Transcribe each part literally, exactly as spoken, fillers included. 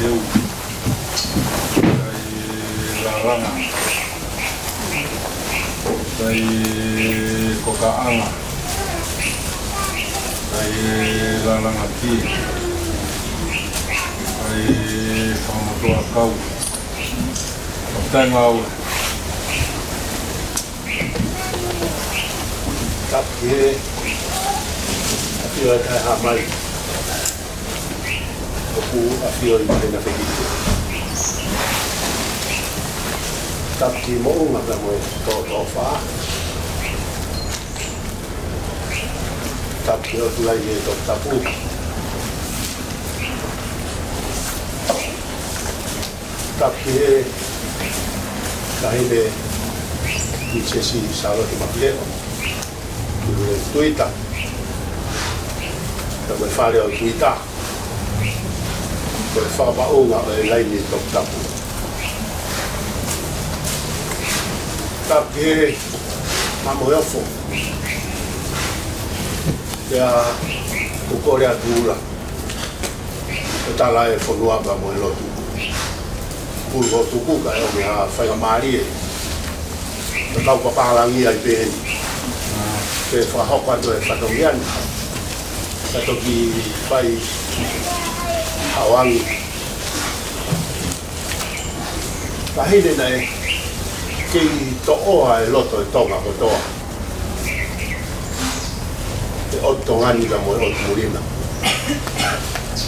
Teu. Kai Lalanga. Kai Kokaʻanga. Kai Lalanga Pie. Kai Fakamotuʻa Kau. Ko Tainga au. Tapu ki he ʻafio ʻa e Taʻehāmai. ʻOku ʻafio ʻi Pelena Fekiti. Tapu ki Moʻunga pea mo e Toʻotoʻofa. Tapu ki he ʻOtua ʻi he Toputapu. Tapu ki he Taʻahine Pilinisesi Sālote Mafileʻo, Tuʻi Tuita, pea mo e Fale ʻo Tuita, ko e fakamaʻunga ʻo e laine Toputapu. Tapu ki he Mamoheofo, pea ʻoku kole atu ʻa e ʻUla ʻo tala e fonua pea mo e lotu. Pulu ʻo tuku kae ʻomi ha faingamālie ke kau papālangi ai pē eni. Ke fakahoko atu e fatongia ni. Ka toki fai haoangi. Taʻahine naʻe kei toʻoa e loto e Tonga kotoa. ʻE ʻOtu Tonga ni ka mo e ʻOtu Muli na.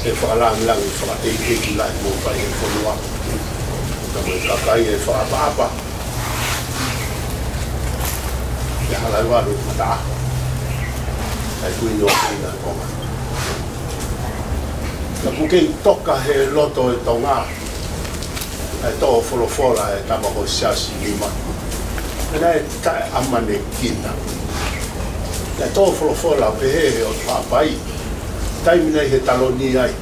ʻE fakalāngilangi fakaʻeiʻeiki lahi mo fai e fonua. Ka mo e kakai ʻe fakaʻapaʻapa. ʻE hala i walu mataʻaho. ʻAi kui no kui na Tonga. Ka ʻoku kei toka he loto e Tonga ʻa e tō folofola e tama ko Siaosi Lima. Pea naʻe taʻeʻamanekina. Naʻe tō folofola pehē he ʻOtu Haʻapai. Taimi naʻe ʻi he taloni ai.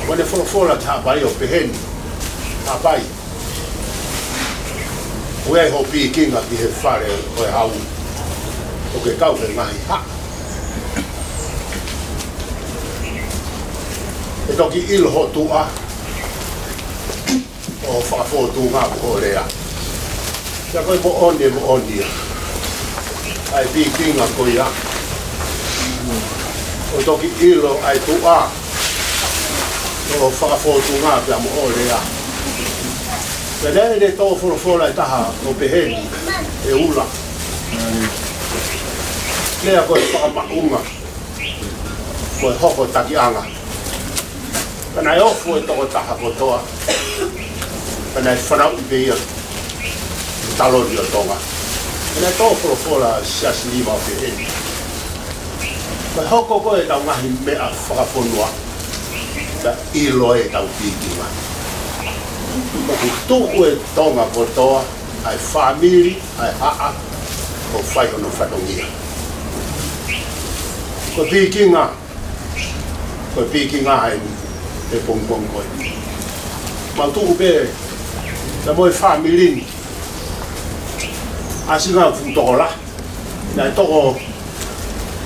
ʻOku ne folofola ki Haʻapai ʻo pehē ni. Haʻapai. ʻOku ʻi ai hoʻo pikinga ki he fale ʻo e hau. ʻOku ke kau he ngaahi haʻa. ʻE toki ʻilo hoʻo tuʻa. ʻO fakafōtunga mo hoʻo lea. Pea ko e moʻoni, moʻoni ia. ʻA e pikinga ko ia. ʻO toki ʻilo ʻa e tuʻa. ʻO fakafōtunga pea mo hoʻo lea. Pea naʻe ne tō folofola e taha ʻo pehē ni ʻe ʻUla. Lea ko e fakamaʻunga. Ko e hoko takiʻanga. Pea naʻe ofo e tokotaha kotoa. Pea naʻe fanauʻi pē ia taloni ʻo Tonga. Pea naʻe tō folofola Siaosi Lima ʻo pehē ni. Ko e hoko ko ē ʻetau ngaahi meʻa fakafonua. Pea ʻilo ʻetau pikinga. ʻOku tuʻu e Tonga kotoa, ʻa e fāmili, ʻa e haʻa, ʻo fai hono fatongia. Ko e pikinga, ko e pikinga eni, he pongipongi ko eni. Mau tuʻu pē, pea mo e fāmili ni. ʻAsi ngā fuʻu tokolahi, naʻe toko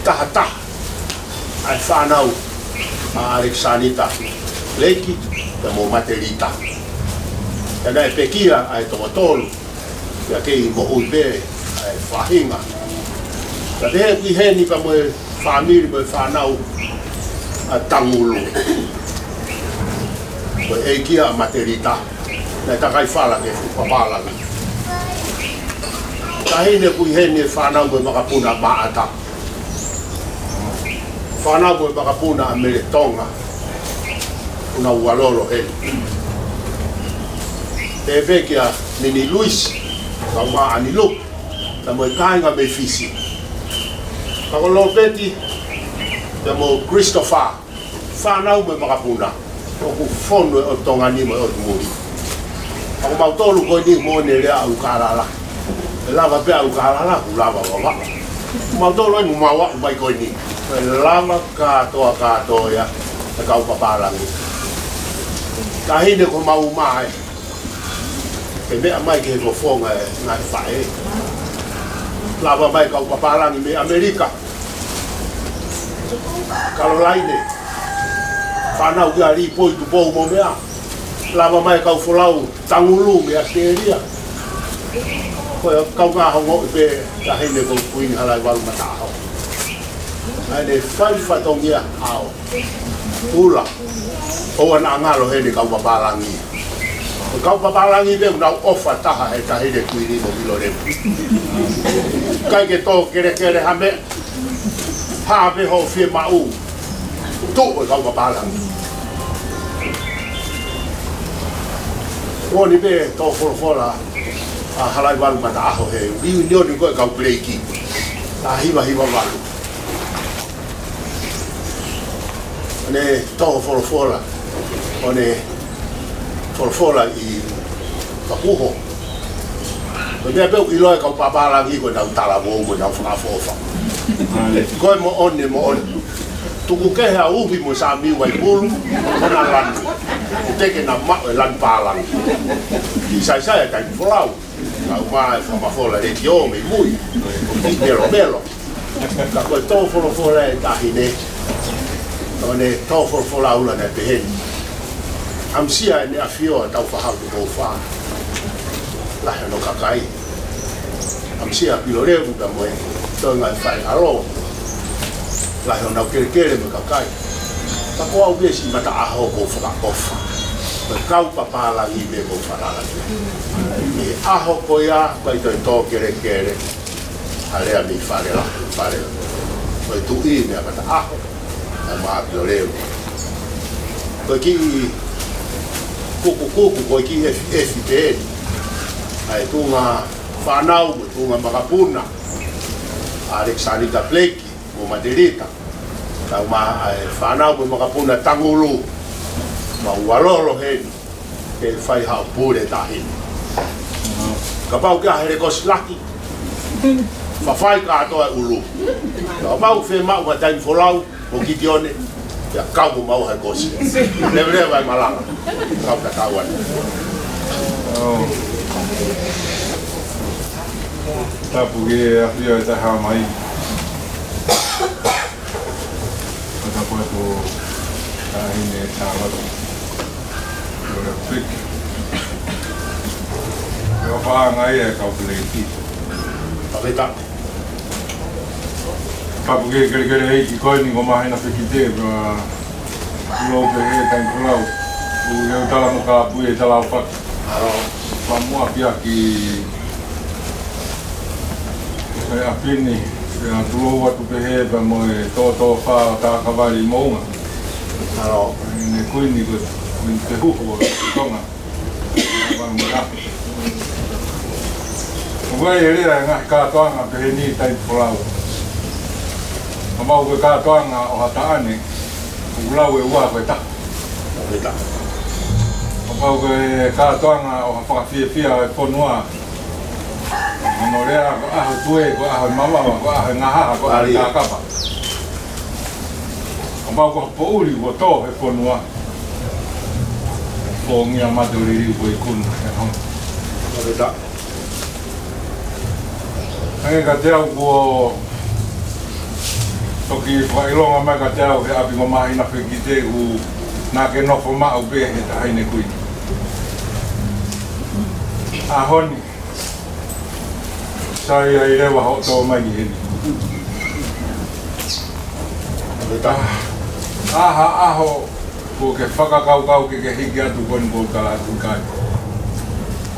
tahataha ʻa e fānau ʻa ʻAlekisānita Leki, pea mo Matelita. Pea naʻe pekia ʻa e toko tolu, pea kei moʻui pē ʻa e faʻahinga. Pea pehē ki heni pea mo e fāmili mo e fānau ʻa Tangulu. Ko e ʻeiki ia ʻa Matelita, naʻe takai fala ke fuʻu papālangi. Taʻahine kui heni e fānau mo e makapuna ʻa Maʻata. Fānau mo e makapuna ʻa Mele Tonga. ʻOku nau ʻalu lolo heni. Pehē pē kia Nini Luisi, kau Maʻani Luke. Pea mo e kāinga mei Fisi. Pea ko Lopeti, pea mo Christopher, fānau mo e makapuna. ʻOku fonu e ʻOtu Tonga ni mo e ʻOtu Muli. Ko mautolu ko eni mo ne lea ʻaukalala. ʻE lava pē ʻaukalala, ʻoku lava vavaʻu. Mautolu eni mau aʻu mai ko eni. ʻE lava kātoa kātoa ia ʻa e kau papālangi. Taʻahine ko mau mai. Ke meʻa mai ki he fofonga ʻo e ngaahi faʻē. Lava mai kau papālangi mei ʻAmelika. Kalolaine. Fānau kia Lipoi Tupou mo meʻa. Lava mai kau folau Tangulu mei ʻAositelēlia. Ko e kaungā ongoʻi pē taʻahine ko Kuini Halaevalu Mataʻaho. ʻA ʻene fai fatongia ʻo ʻula. ʻOua naʻa ngalo heni kau papālangi. Kau papālangi pē ʻoku nau ʻofa taha he taʻahine Kuini mo Pilolevu. ʻIkai ke tō kelekele ha meʻa. Hā pē hoʻo fiemaʻu. Tuʻu e kau papālangi. Ko eni pē tō folofola ʻa Halaevalu Mataʻaho he reunion ko e kau Peleiki. Taha hiva hiva valu. ʻO ne tō folofola. ʻO ne folofola ʻi Fakuho. Ko e meʻa pē ʻoku ʻiloa e kau papālangi ko ʻenau talavou mo ʻenau fakaʻofoʻofa. Ko e moʻoni, moʻoni. Tuku kehe ʻa Uhi mo Samiu Vaipulu, ko ʻena lanu. Te ke na maʻu e lanu pālangi. ʻI saisai ʻa e taimi folau. Kau mai fakamafola letiō mei mui. ʻI melomelo. Ka ko e tō folofola e taʻahine. ʻO ne tō folofola ʻo ʻuhinga pehē ni. ʻAmusia ʻEne ʻAfio ʻa Taufaʻahau Tupou Fā. Lahi hono kakai. ʻAmusia Pilolevu pea mo e toenga e fai alo. Lahi honau kelekele mo e kakai. Ka ko au pē siʻi Mataʻaho ʻoku ou fakaʻofa. Ko e kau papālangi pē ʻoku ou falala ki ai. ʻI he ʻaho ko ia, ʻikai toe tō kelekele. ʻA e lea mei Fale la, Fale la. Ko e tuʻi mei Mataʻaho. ʻA e maʻa Pilolevu. Ko e kiʻi kukukuku, ko e kiʻi efi, efi pē eni. ʻA e tuʻunga fānau, mo e tuʻunga makapuna. ʻA ʻAlekisānita Peleki, mo Matelita. Tau maʻa e fānau mo e makapuna Tangulu. Mau ʻalu ʻo lolo heni. Ke fai haʻo pule taʻahine. Kapau ke ʻalu he lekosi laki. Fafai kātoa e ʻulu. Kapau fiemaʻu ha taimi folau. Mo Kitione. Ia kau mo maua he kosi. Leveleva e malanga. Kau ka kau ane. ʻO. Tapu ki he ʻAfio ʻe Taha Mai. Tapu atu taʻahine Sālote. Ko e piki. Ko e paʻanga ia e kau Peleiki. Paveta. Tapu ki he kelekele ʻeiki ko eni ko Māhina Fekite, pea tulou pē he taimi folau. ʻOku leu tala mo ka pui e tala o fatu. ʻAlo. Pea mo ʻapiaki. Ko e ʻapi ni, pea tulou atu pē he pea mo e tōtōfā ʻo Takavali Moʻunga. ʻAlo. ʻEne kuini ko e kuini Pehuhu ʻo Tonga. ʻOku ʻi ai e lea e ngaahi kātoanga pehē ni taimi folau. Kapau ko e kātoanga ʻo ha taʻane, ʻoku lau e ua ko e taha. Ko e taha. Kapau ko e kātoanga ʻo ha fakafiefia ʻo e fonua. Hono lea ko e ʻaho tue, ko e ʻaho mavava, ko e ʻaho ngahaha, ko e ʻaho ʻAli. Kākapa. Kapau ko ha poʻuli kuo tō he fonua. Fōngia mate ʻo liliu ko e ikuna he hon. Ko e taha. Hangē kiate au kuo toki fakaʻilonga mai kiate au he ʻapi ko Māhina Fekite ʻoku naʻa ke nofo maʻu pē he taʻahine kuini. ʻAho ni, sai ai leva hoʻo tō mai ki heni. Ko e taha. ʻA ha ʻaho kuo ke fakakaukau ke ke hiki atu ko eni kuo u tala atu kai.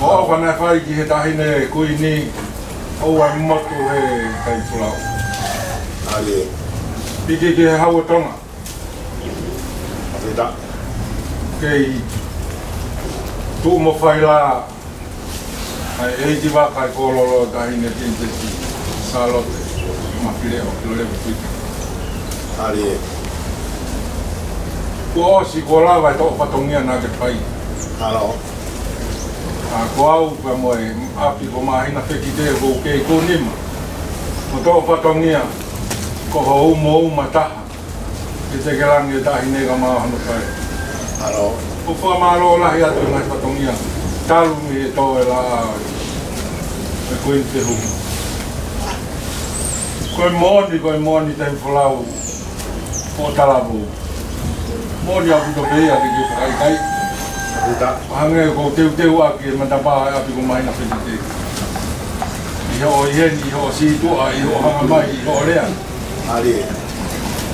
ʻO ʻofa naʻe fai ki he taʻahine kuini, ʻoua ʻe motu he taimi folau. ʻAli. Piki ki he Hau ʻo Tonga. Ko e taha. Kei tuʻu mo fai la, ʻa e ʻeiki vaka ʻi Kololo taʻahine Pilinisesi Sālote Mafileʻo Pilolevu Tuita. ʻAli. Kuo ʻosi kuo lava e toʻo fatongia naʻa ke fai. ʻAlo. ʻA, ko au pea mo e ʻapi ko Māhina Fekite ʻoku ou kei kūnima mo toʻo fatongia ko ho umouma taha. Ke te ke langi e taʻahine ka maʻa hono faʻē. ʻAlo. ʻOku fakamālō lahi atu e ngaahi fatongia talu mei he tō e laʻā ʻo e Kuini Fehuhu. Ko e moʻoni, ko e moʻoni Taimi Folau, ʻo talavou. Moʻoni ʻaupito pē ia ke ke fakaʻikaiʻi. Hangē ko e teuteu ʻaki e matapā ʻo e ʻapi ko Māhina Fekite. ʻI hoʻo ʻi heni, ʻi hoʻo sītuʻa, ʻi hoʻo hanga mai, ʻi hoʻo lea.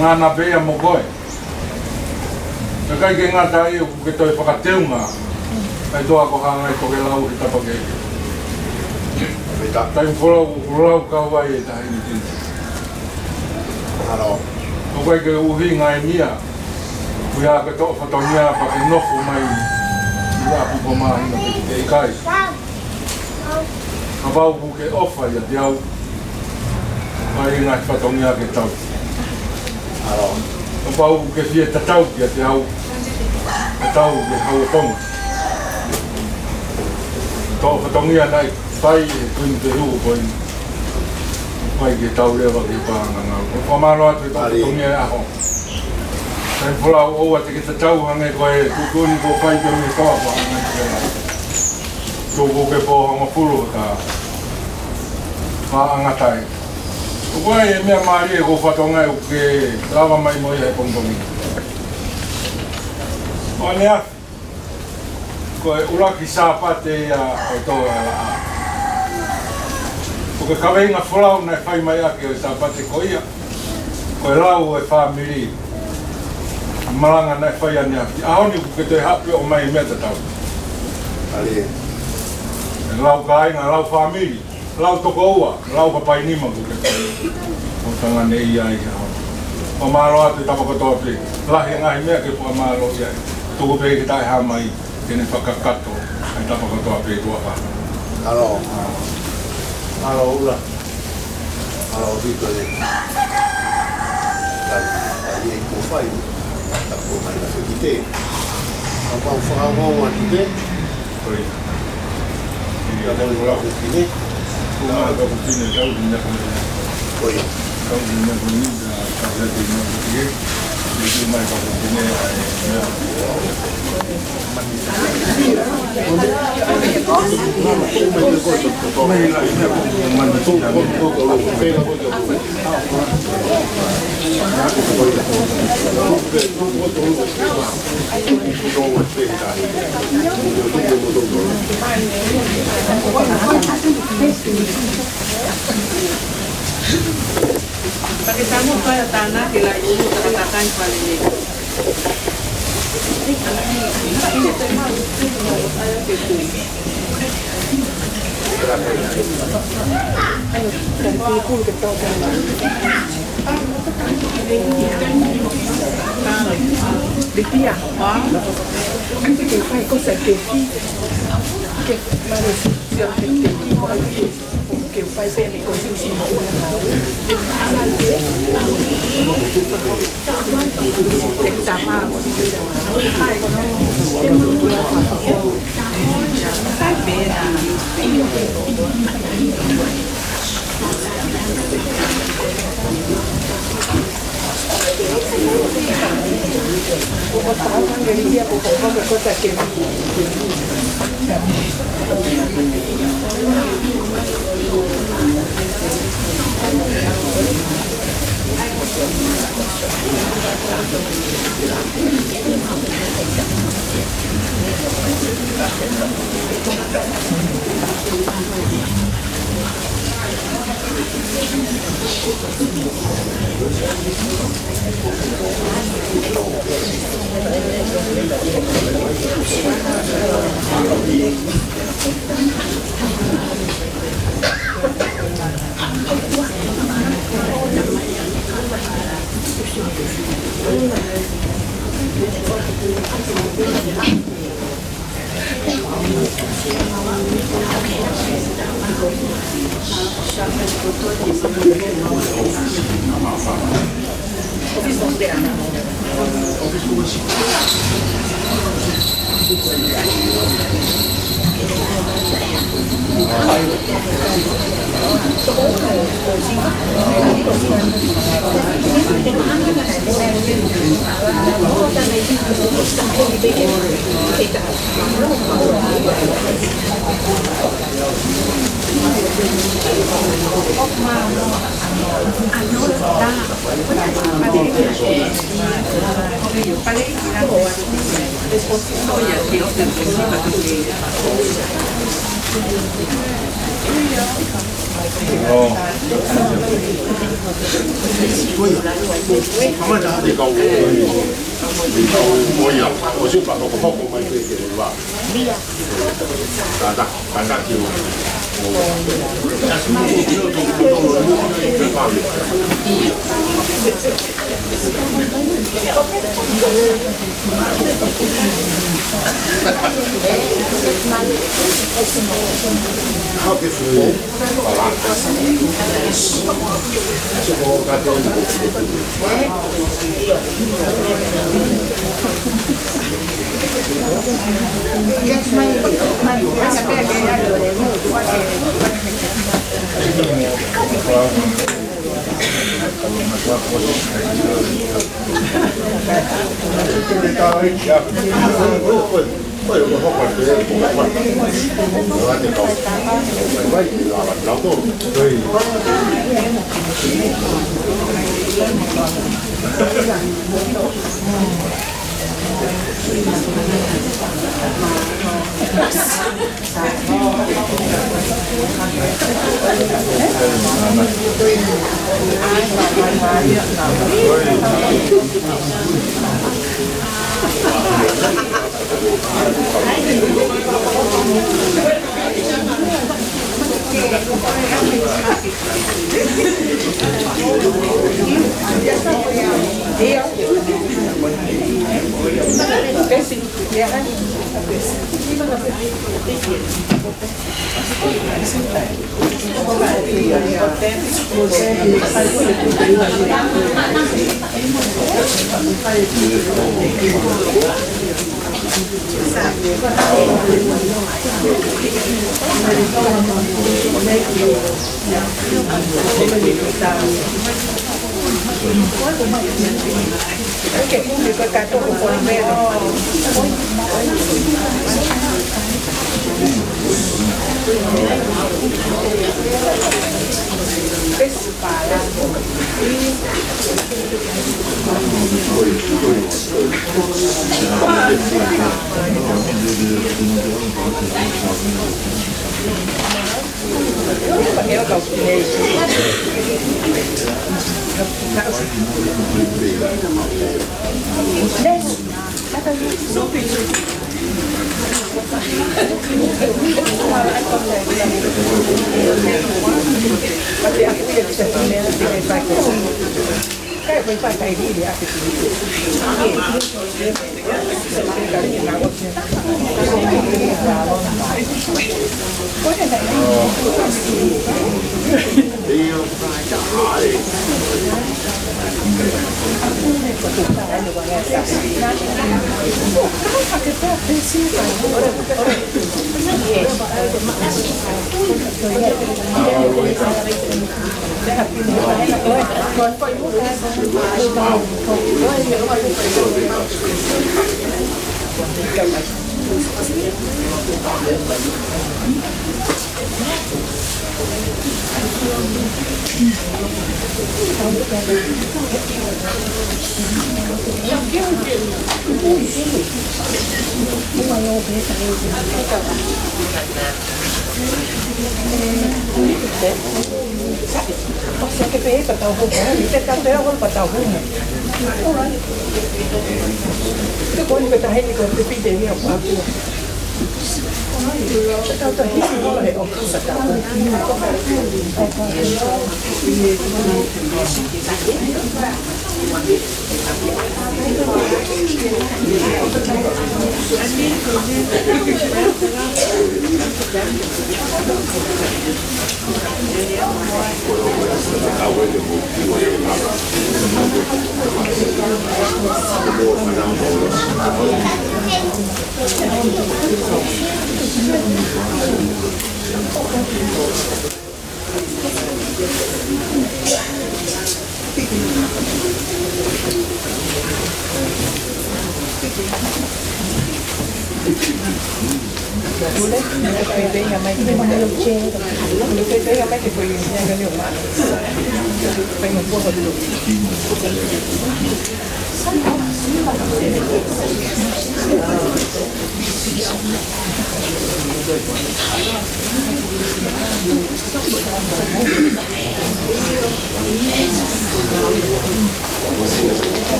Ngana pē ia mo koe. Pea ʻikai ke ngata ai, ʻoku ke toe fakateunga ʻa e toa ko Hangai Tokelau he tapa kehe. Taimi Folau ʻoku lau kau ai e taʻahine Tini. ʻAlo. ʻOku ʻikai ke ʻuhinga eni ia ʻoku ʻi ai ha toʻo fatongia pea ke nofo mai ʻi he ʻapi ko Māhina Fekite, ʻikai. Kapau ʻoku ke ʻofa ʻiate au, ʻai e ngaahi fatongia ke tau. ʻAlo. Kapau ʻoku ke fie tatau kiate au, tatau ki he Hau ʻo Tonga. Toʻo fatongia naʻe fai ʻe he Kuini Fehuhu ko eni, ʻikai ke tau leva ki he paʻanga ngāue. ʻOku fakamālō atu e toʻo fatongia he ʻaho. Taimi Folau, ʻoua te ke tatau hangē ko e tuʻutuʻuni kuo fai pē mei he toa ko Hangai Tokelau. Tuku ke pō hongofulu ka paʻanga tai. ʻOku ʻi ai e meʻa mālie ʻoku ou fakatokangaʻi ʻoku ke lava mai mo ia he pongipongi. ʻO ʻaneafi, ko e ʻuluaki Sāpate ia ʻo e tō e laʻā. Ko e kaveinga folau naʻe fai mai ʻaki ʻo e Sāpate ko ia, ko e lau ʻo e fāmili. Malanga naʻe fai ʻaneafi. ʻAho ni ʻoku ke toe haʻu pē ʻo ʻomai e meʻa tatau. ʻAlē. E lau kāinga, lau fāmili, lau tokoua, lau kapainima ʻoku ke fai. ʻOku tangane ia ai ke hau. Fakamālō atu e tapa kotoa pē. Lahi e ngaahi meʻa ke fakamālō ai. Tuku pē ke taʻehāmai ke ne fakakakato ʻa e tapa kotoa pē kuo fai. ʻAlo. ʻAlo ʻUla. ʻAlo Vito e. Kai, kai e kuo fai. Tapu mai na fekite. Kapau fakaongo atu pē. Ko ia. Ia, kapau ʻoku lau fekine. Ko ia. Kapau ʻoku lau fekine, kau ni na ko ni. Ko ia. Kau ni na ko ni, na kau ni na ko ni. Pake tano fai ʻa tānaki la i ulu takatakai fale nei. Lipia. Antes que fai cosa que fi-, que parece que te digo, que fai ser mi conciencia.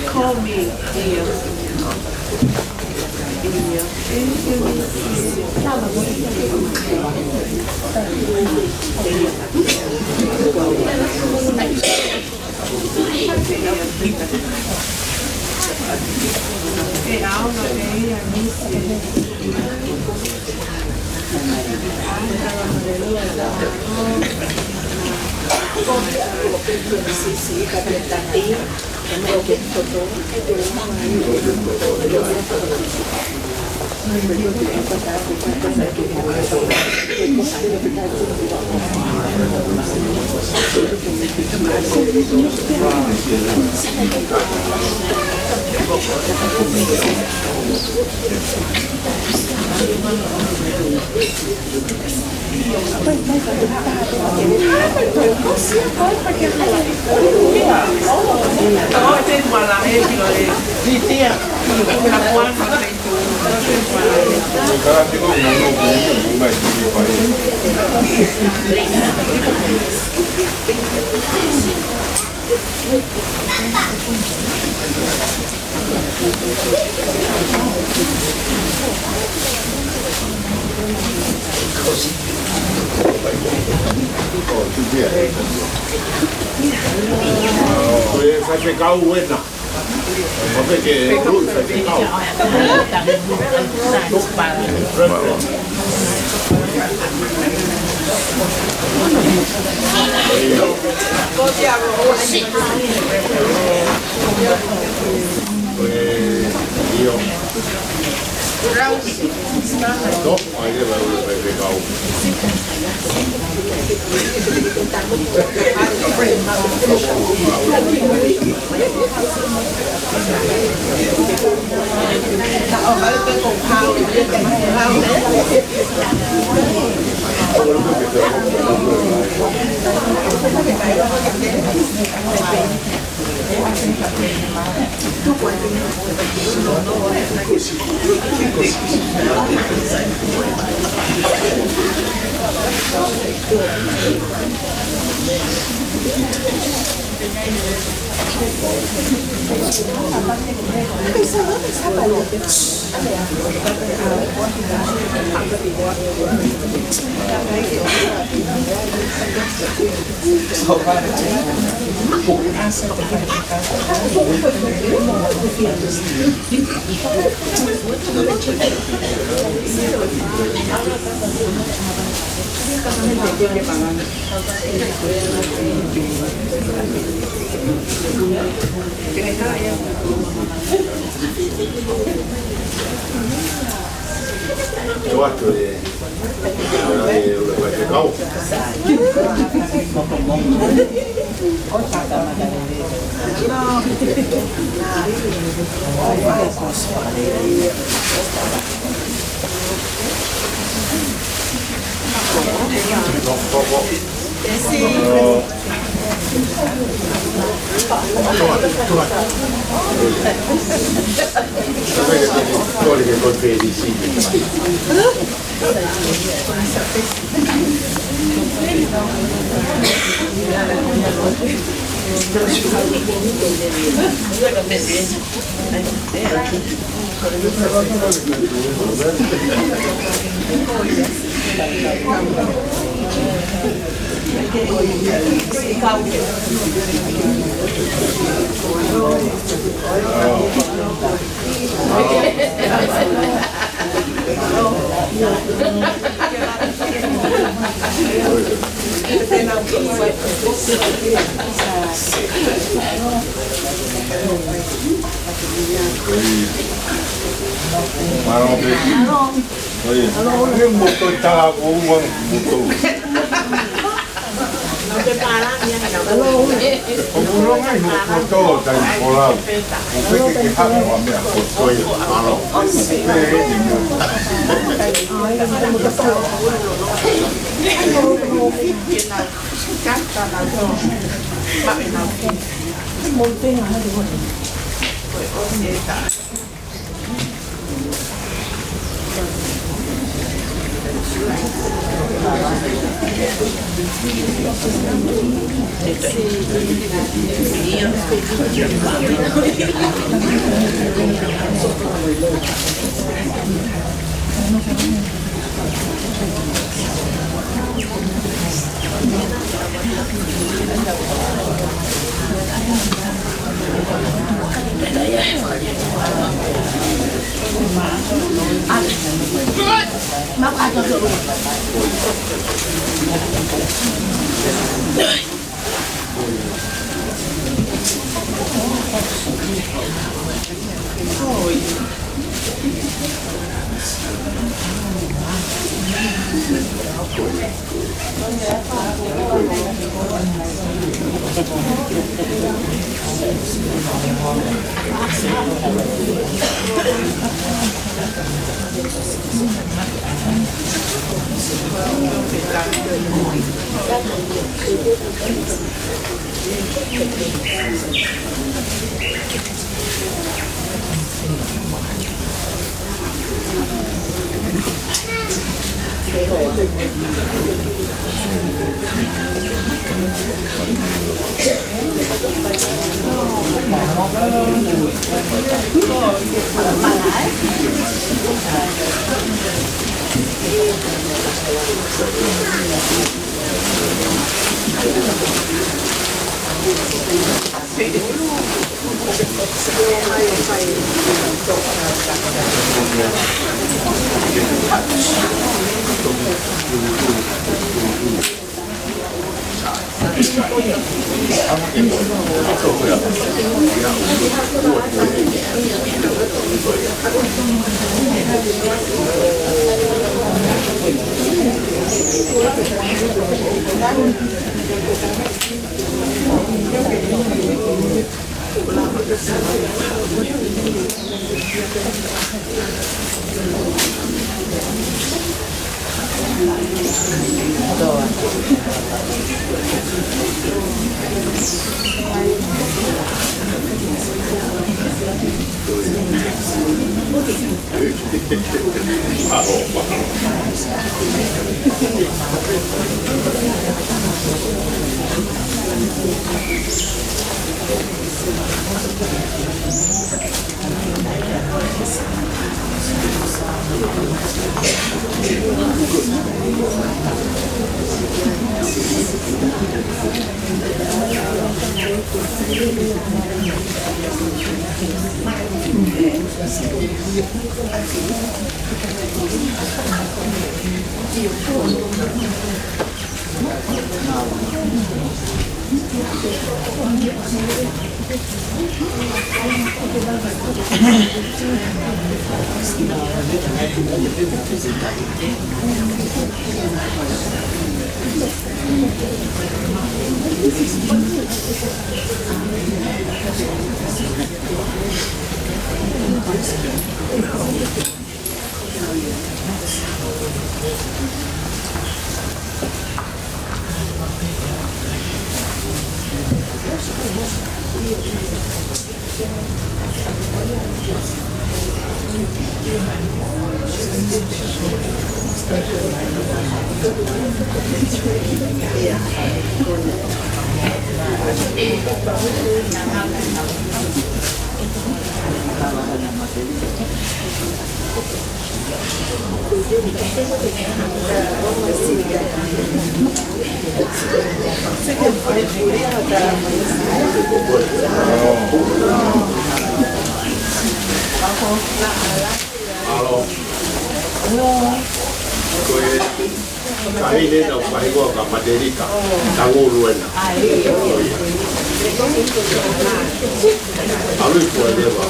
Call me. Ko e faifekau ena. Ko e ke ui faifekau. Ko e, ʻio. Tō, ʻai e lau e faifekau. Tua tu e. ʻAlo. Ko e kakai ʻena ʻoku fai ko ē ka Matelika. Tangulu ʻena. ʻAlu i kua leva.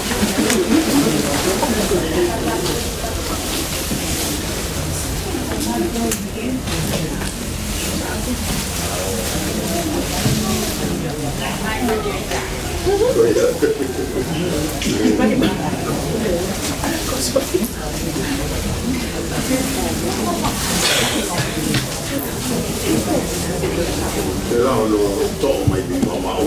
Pea ʻoku toʻo mai pē mamaʻo.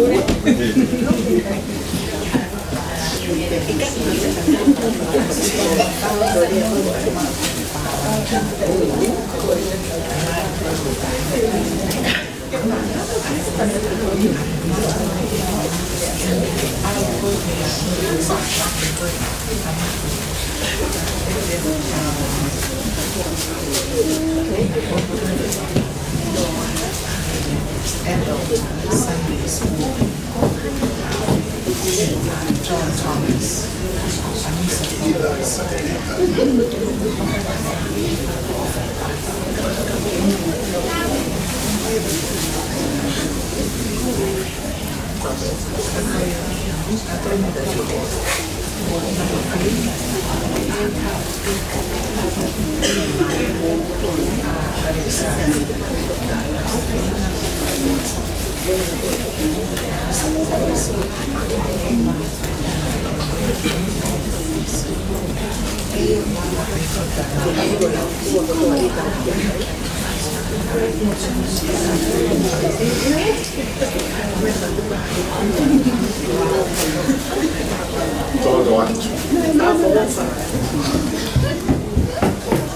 Toto atu.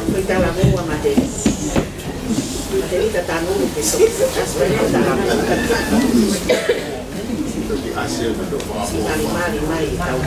Ko e talavou ʻa Matelika. Matelika Tangulu pē so. That's why ko e talavou. Mali, mali, mali, tau.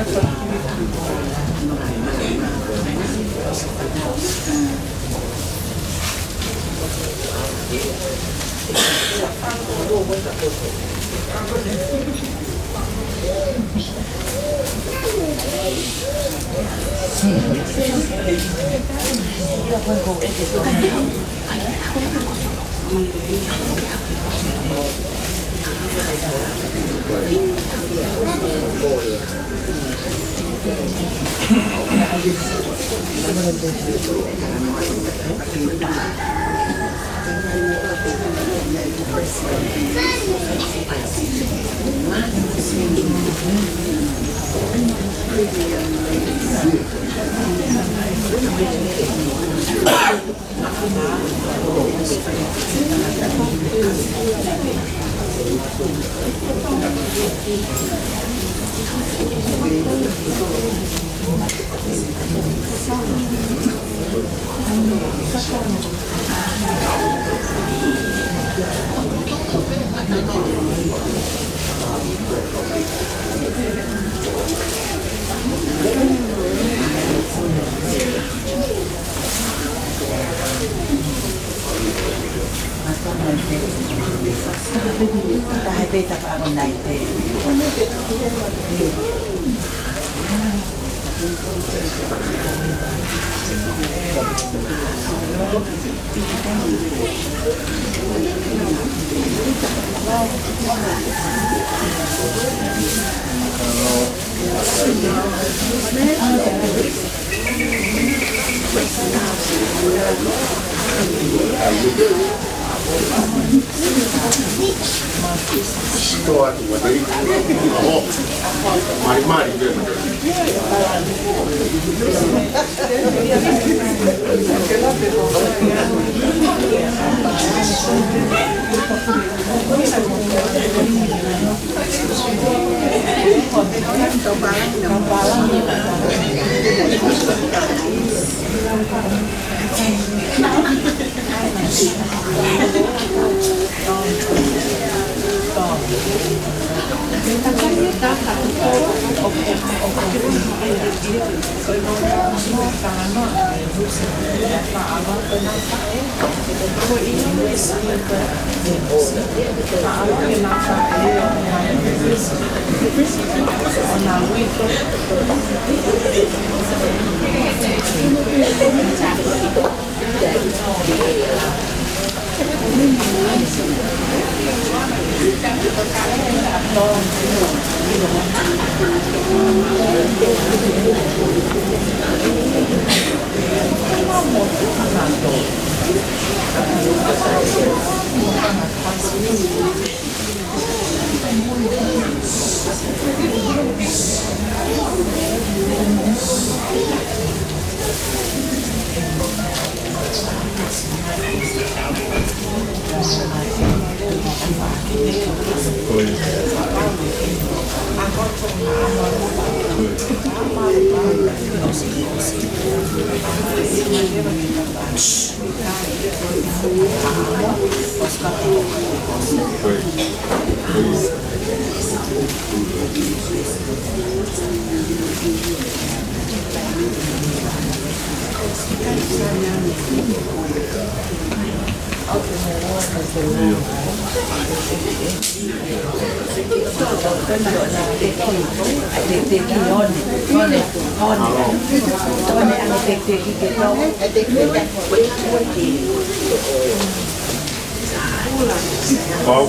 Pau.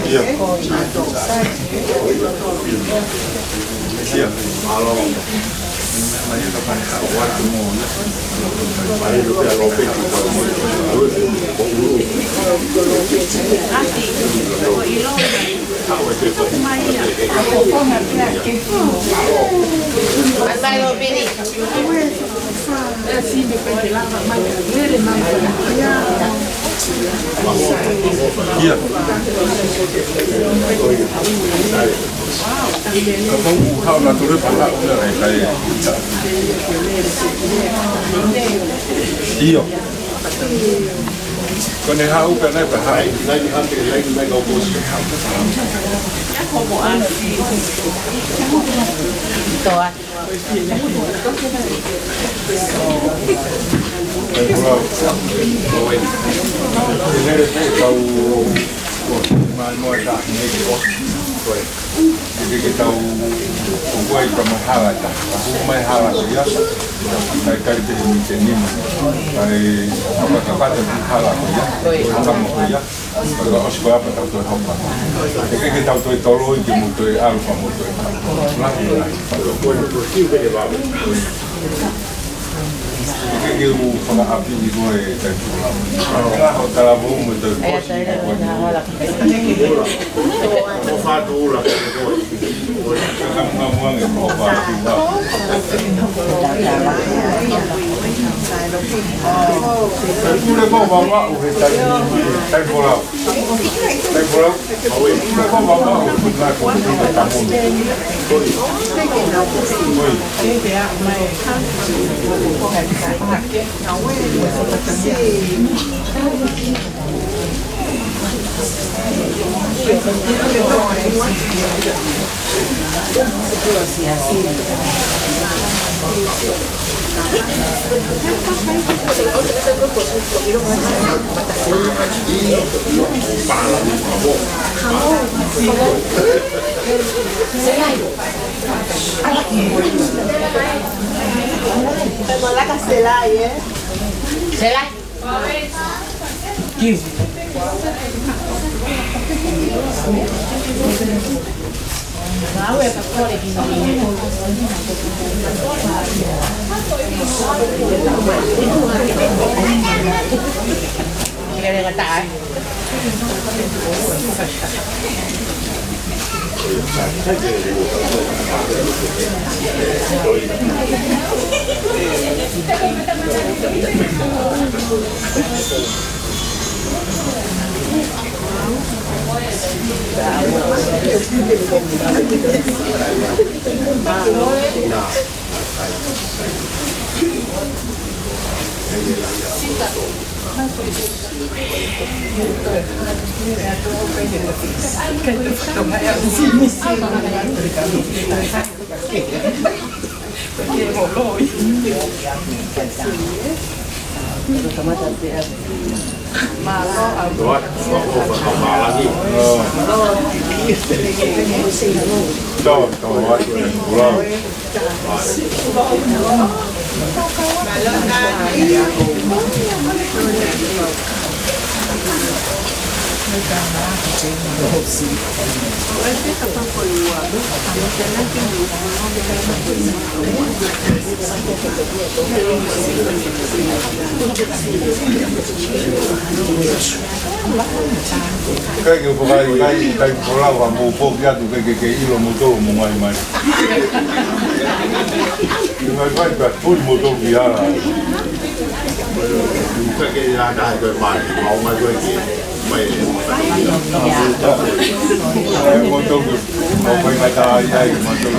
Ia. Ia. Alo. Ia. Kapau ʻoku haʻu nautolu pea haʻu na e kai. ʻIo. Ko ʻene haʻu pē ʻana pea haʻu. Toa. Ke ke tau ʻoku ai ka mahalo ʻa e taha. ʻOku mai hala ko ia. Kai kai te ni te ni. Kai kapakapata ki hala ko ia. Hanga mo ko ia. Ka ʻosi ko ia pea tau toe hoko. Ke ke tau toe toloi ke mo toe ʻalu pea mo toe ʻalu. Lahi, lahi. Ke ke u fakaʻapi ʻi koe kai pula. Ka ho talavou mo toe kosi ʻi koe. Ko fatu ula ke koe. Ka ka muʻa muʻa nge ko fatu ula. Kai pule ko vava u he tai. Kai pula. Kai pula. Kai pula ko vava u he tai. Kai pula. Kai pula. Oi. Selai. Kai ke fakaʻaiʻai, kai ke folau ha mou poki atu, kai ke ke ʻilo mo tō mo ngai mai. Ke ngai mai ka puli mo tō ki ala. Kai ke ia na kai mai, mau mai kai ke mai. Mo tō, mo kai mai ta ai ai, mo tō.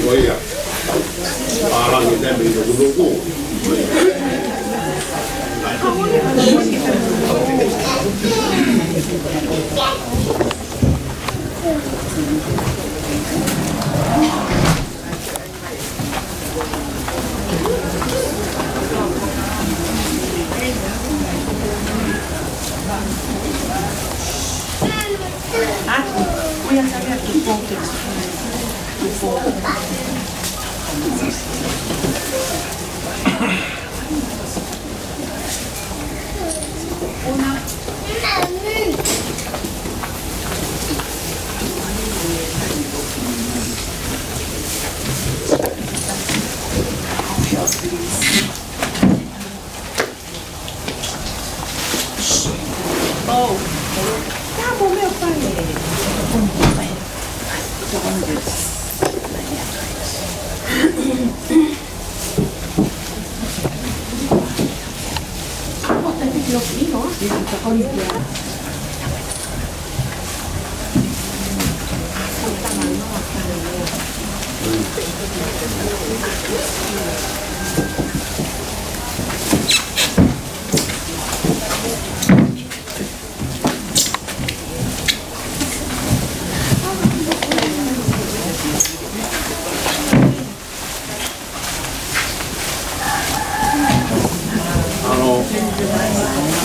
ʻIo ia. Pālangi taimi ʻi he nukunuku. ʻAlo.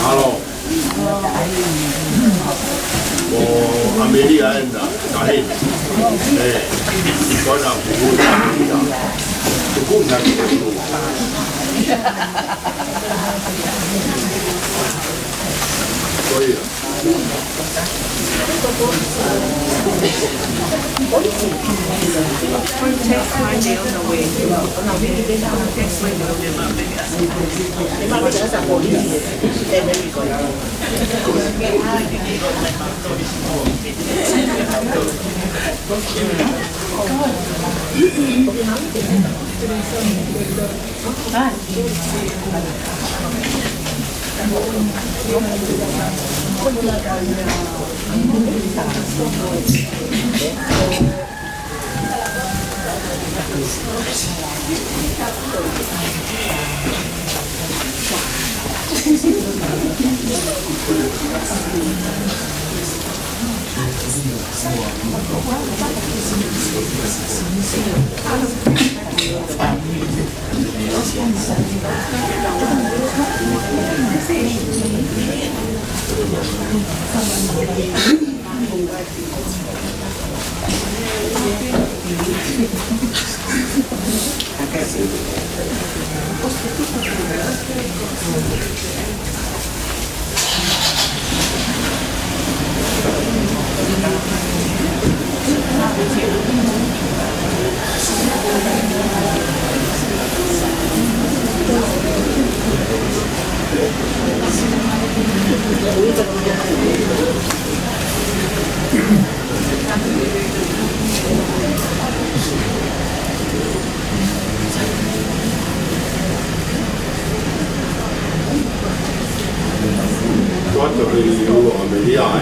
ʻAlo. ʻO ʻAmelia ena, ka heni. ʻE, kona kuku ʻAmelia. Kuku na kuku. Ko ia. Tuʻa te ʻi ʻUlo ʻAmelia, ē?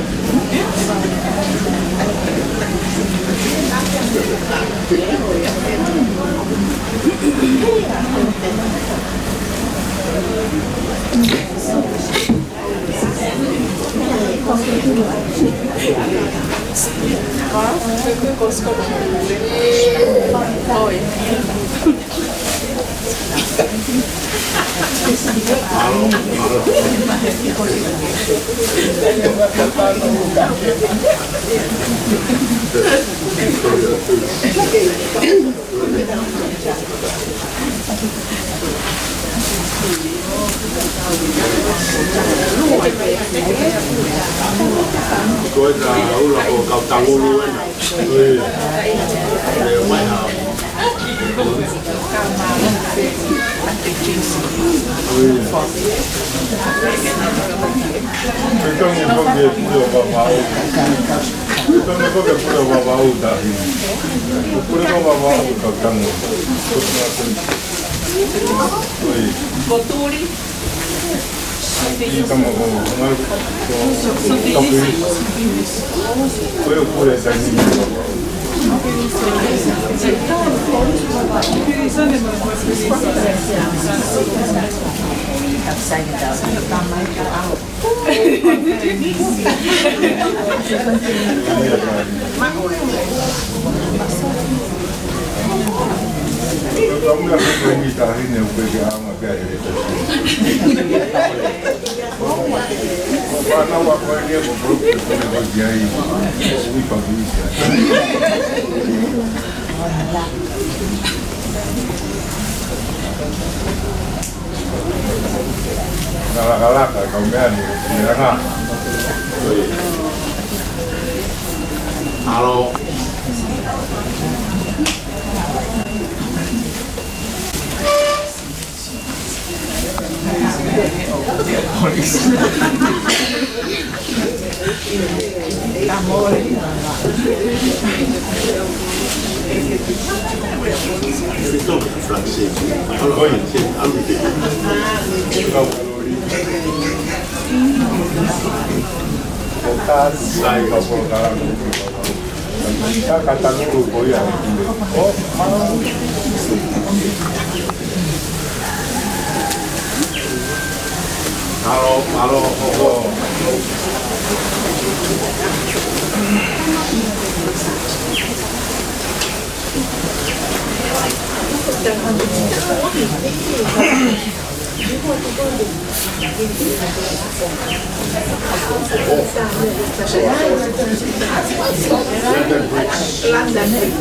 Oi. Ko e ta ula ko Kautangulu ena. Ui. Ui, mai ha. Ui. Ko e tongi foki e pule ʻo Vavaʻu. Ko e tongi foki e pule ʻo Vavaʻu tahi. Pule ʻo Vavaʻu Kautangulu. Ui. Ko Tuli. Ika mo ko, ko, ko, ko e pule tahi. Kalaka, kalaka, kau meʻa ni, meʻa ka. Alo. Alo, alo, alo. London Bridge.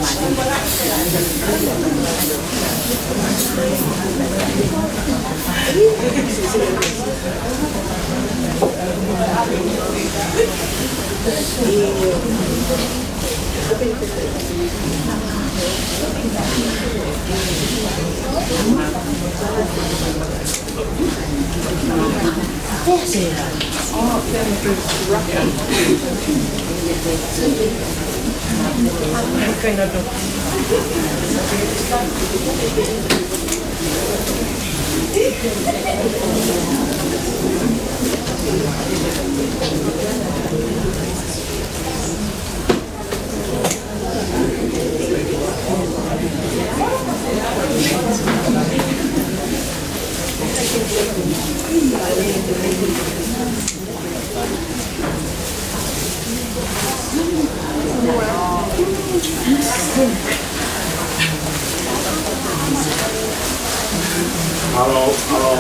Alo, alo.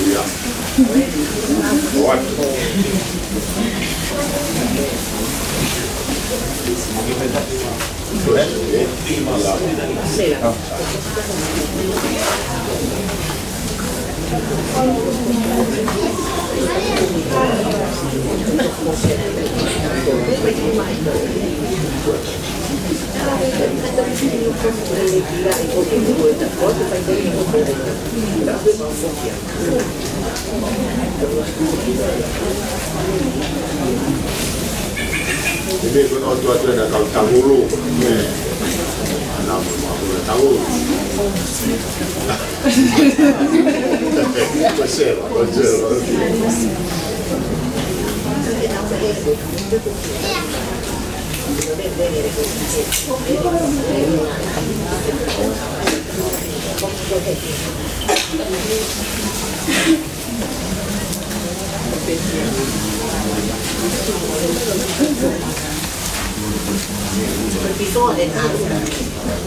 Ia. What? Ē, ko e ʻOtua ʻoku ne kau tangulu. Ē. Ana mo mo tangulu. Ko Sela, ko Sela. Before and after.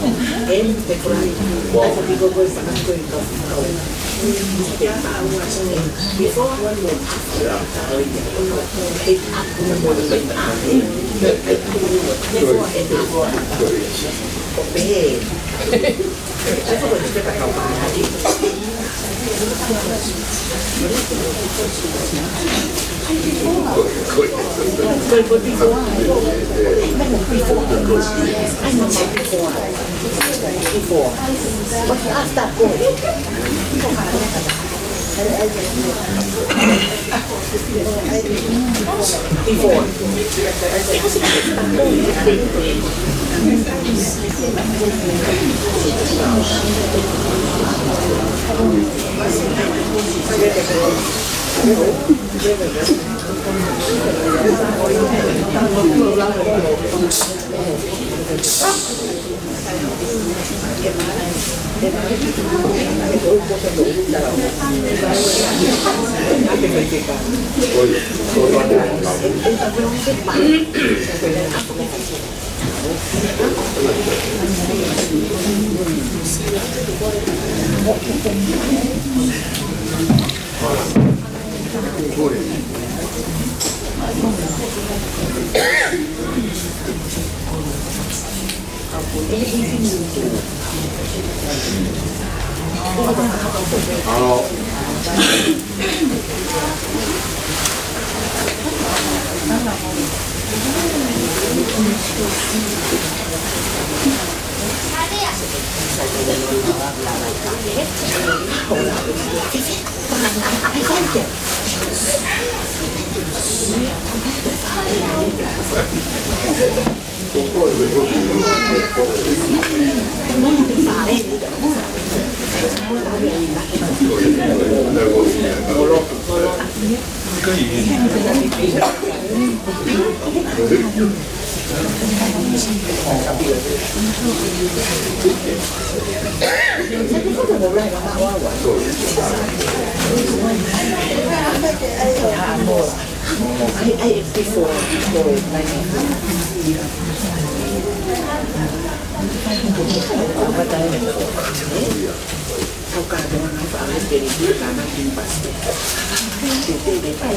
And the Quran. That's a big word for us going to. Before and after. Before and after. Obey.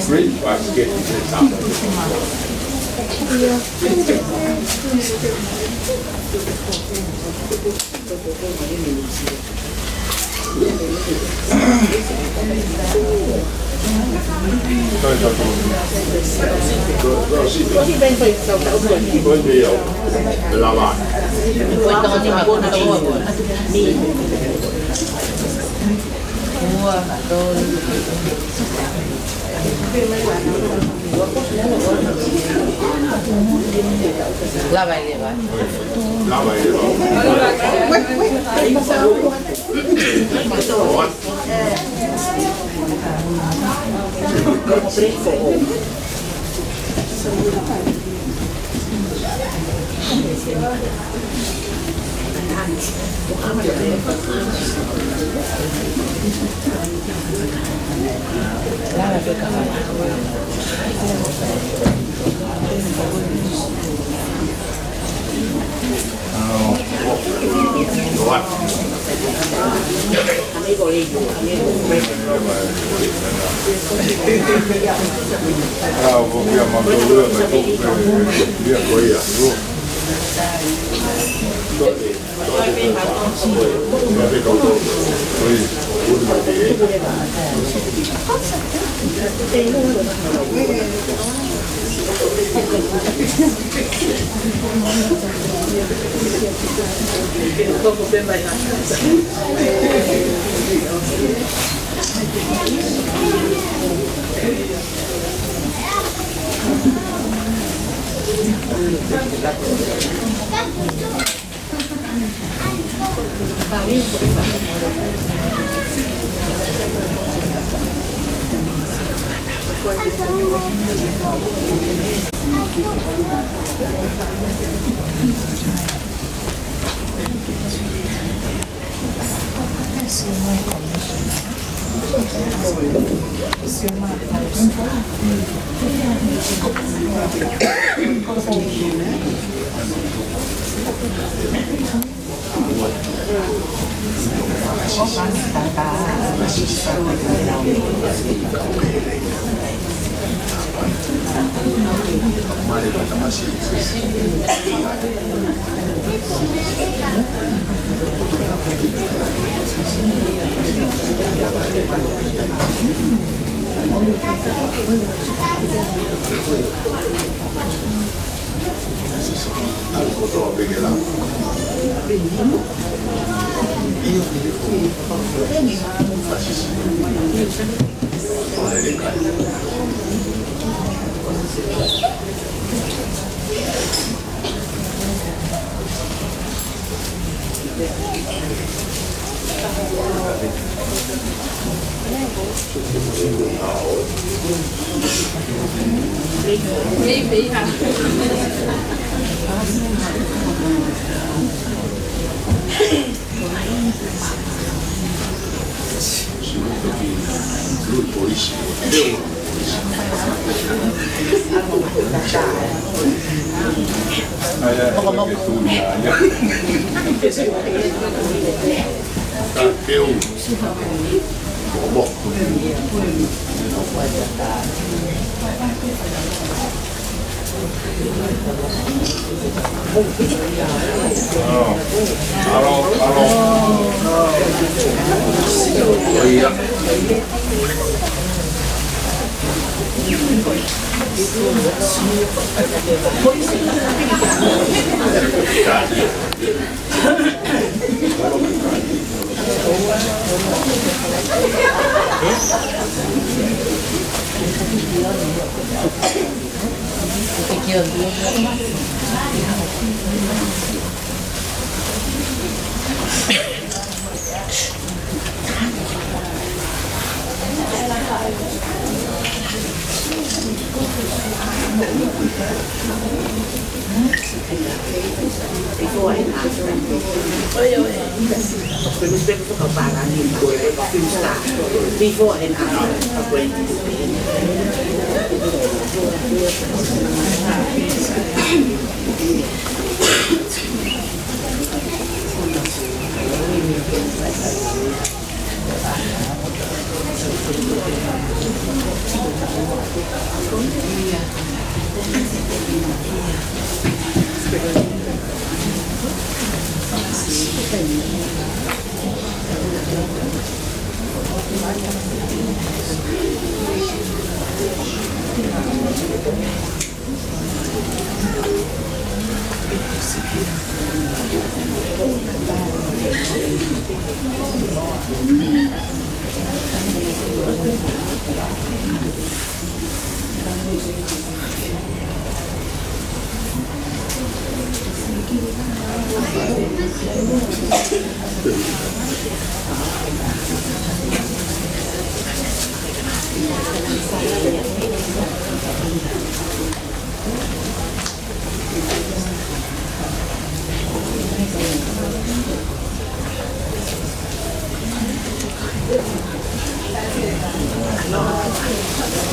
Great basket. Lava e leva. Lava e leva. Before and after. Oi, oi. Before and after. Before and after.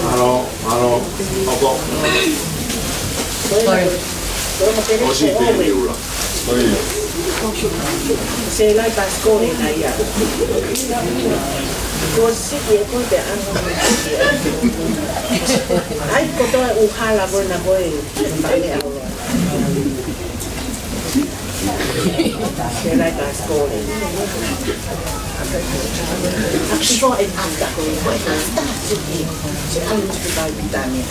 Mālō, mālō, ʻoku. Sorry. ʻOsi pē ʻeku ʻula. Sorry. Se lai pasikole na ia. Ko siki e ko te ano. Ai, ko toa u hala ko na ko e. Before and after. Before and after. So, I need to buy Britannia.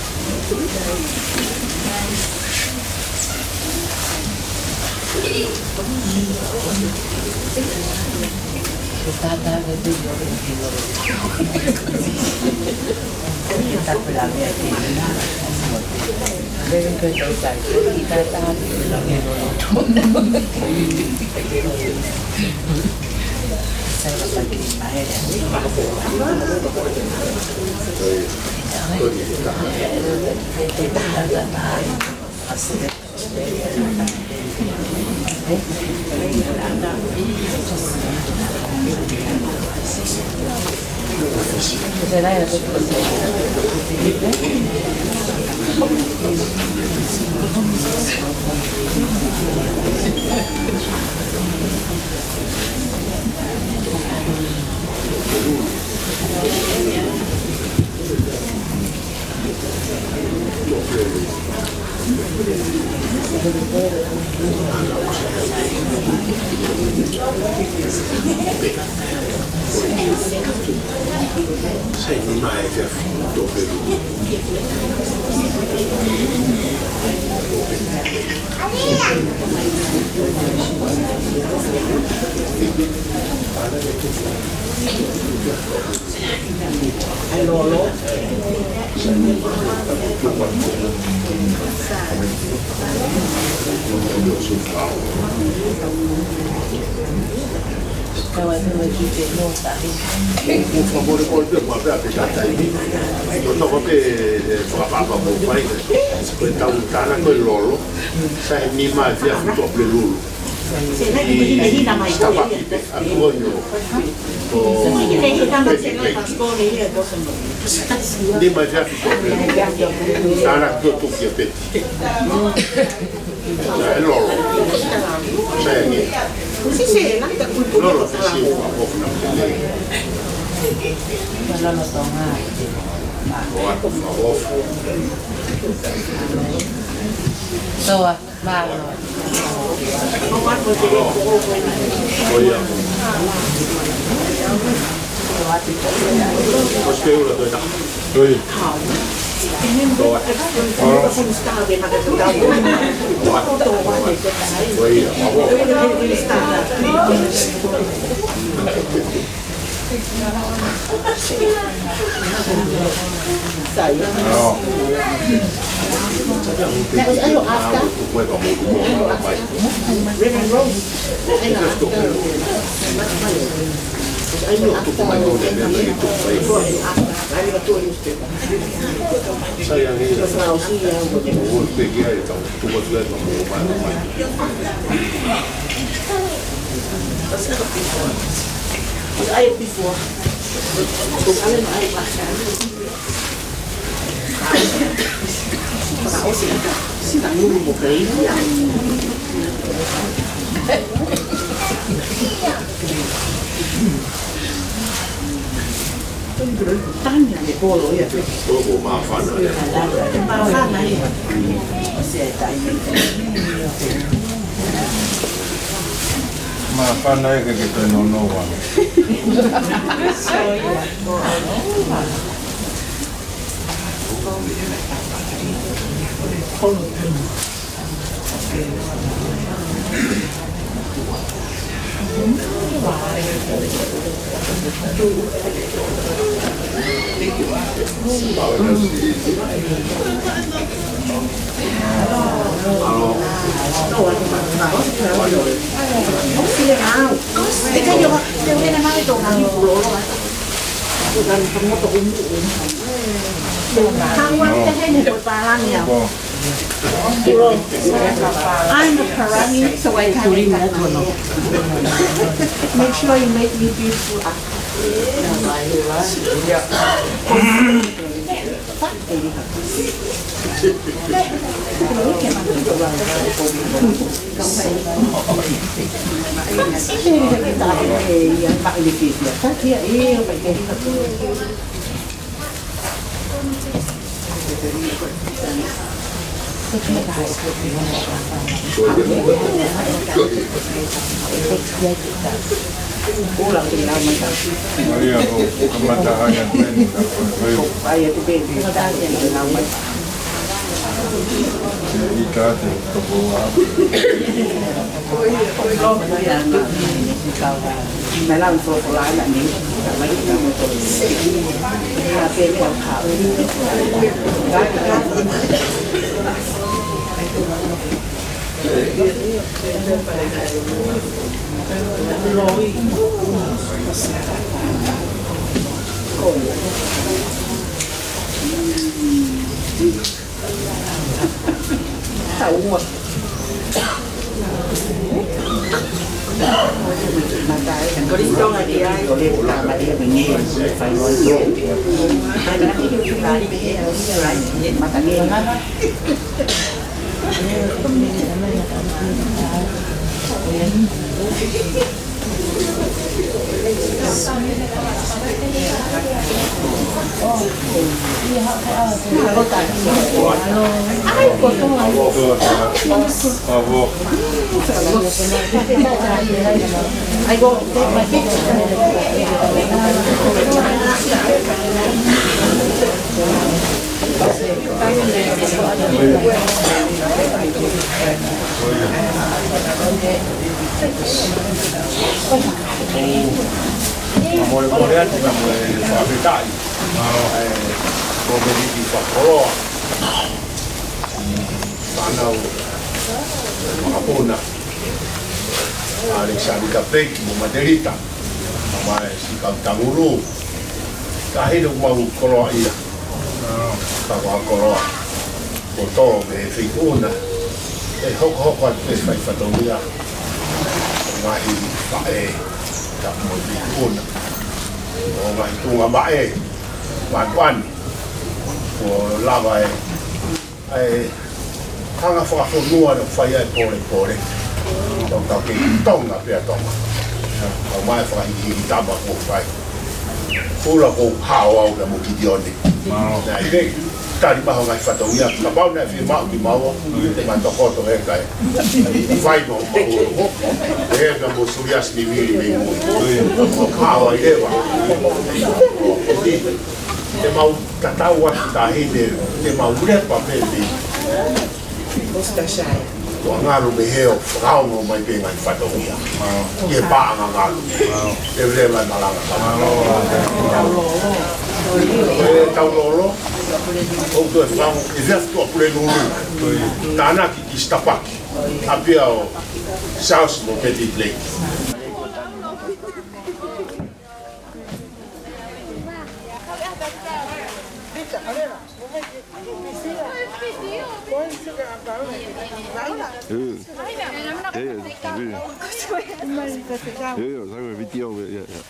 Por favor, por favor, pe a pe tatai. Ko e toko ke, eh, fakapapa mo fai. Ko e tau tana ko e lolo. Sai ni ma fia futo pe lulu. I stapa ki pe a tuonyo. Ko pe pe pe. Ni ma fia futo pe lulu. Tana ko tu ki pe. Sai lolo. Sai ni. Lolo, si, si, o, o, na, o, o. Soa, mālō. Ko ia. Ko e ula ko ena. Ko ia. Ko ia. Ko ia. Tanya le polo ia. Polo māfana ia. Māfana ia. Māfana ia ke ke toe nono wa. I'm a Parangi, so I can't make that noise. Make sure you make me feel full up. Maria, ko kamata hanga peni ka ko e. Ai, atu pē, kamata hanga peni. Ika atu, ka ko a. Taua. Molemole atu ka mo e fakafetaʻi. ʻE, ko e meʻa ki fakakoloa. Fānau Makapuna. ʻAlekisānita Peiki mo Matelita. Mai Sikau Tangulu. Ka hino mau koloa ia. Ka ua koloa. Ko tō me fei una. ʻE hokohoko atu pē fai fatongia. Ngaahi faʻē. Ka mo fei una. ʻO ngaahi tuʻunga maʻe. Makuani. Ko lava e ʻa e hanga fakafonua ʻo fai ai e polepole. Tau tau kei Tonga pea Tonga. Kau mai fakahikihiki tama kuo fai. Pula ko hao au pea mo Kitione. Naʻe ʻikai tali maho ngaahi fatongia. Kapau naʻe fiemaʻu kimaua. Te ma tokoto he kai. Fai mo mo. He pea mo Suliasi ni vili mei mo. Hao ai leva. Te mau tatau atu tahi ne, te mau lepa pē mei. Worcestershire. Ua ngalu mei he ʻo fakaongo mai pē ngaahi fatongia. Ki he paʻanga ngalu. Te vile mai malanga. E tau lolo. ʻOku toe fakaongo. E fea fatu a pule nulu. Tānaki ki Stapaki. ʻApia ʻo Charles mo Betty Blake. Eh, eh, eh, sabe, video, yeah, yeah.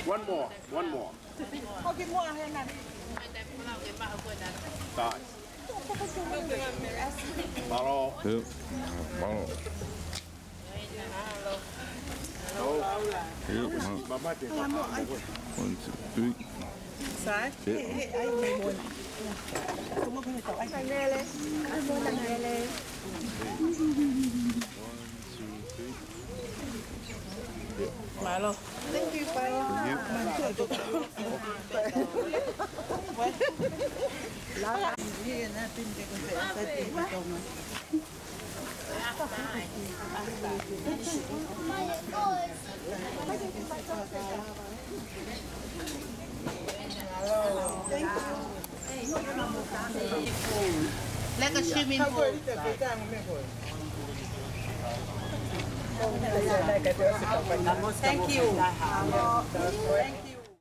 One more, one more. Nice. Mālō. Yep. Mālō. Yep. One, two, three. Yep. One, two, three. Mālō. Thank you. Like a swimming pool. Thank you.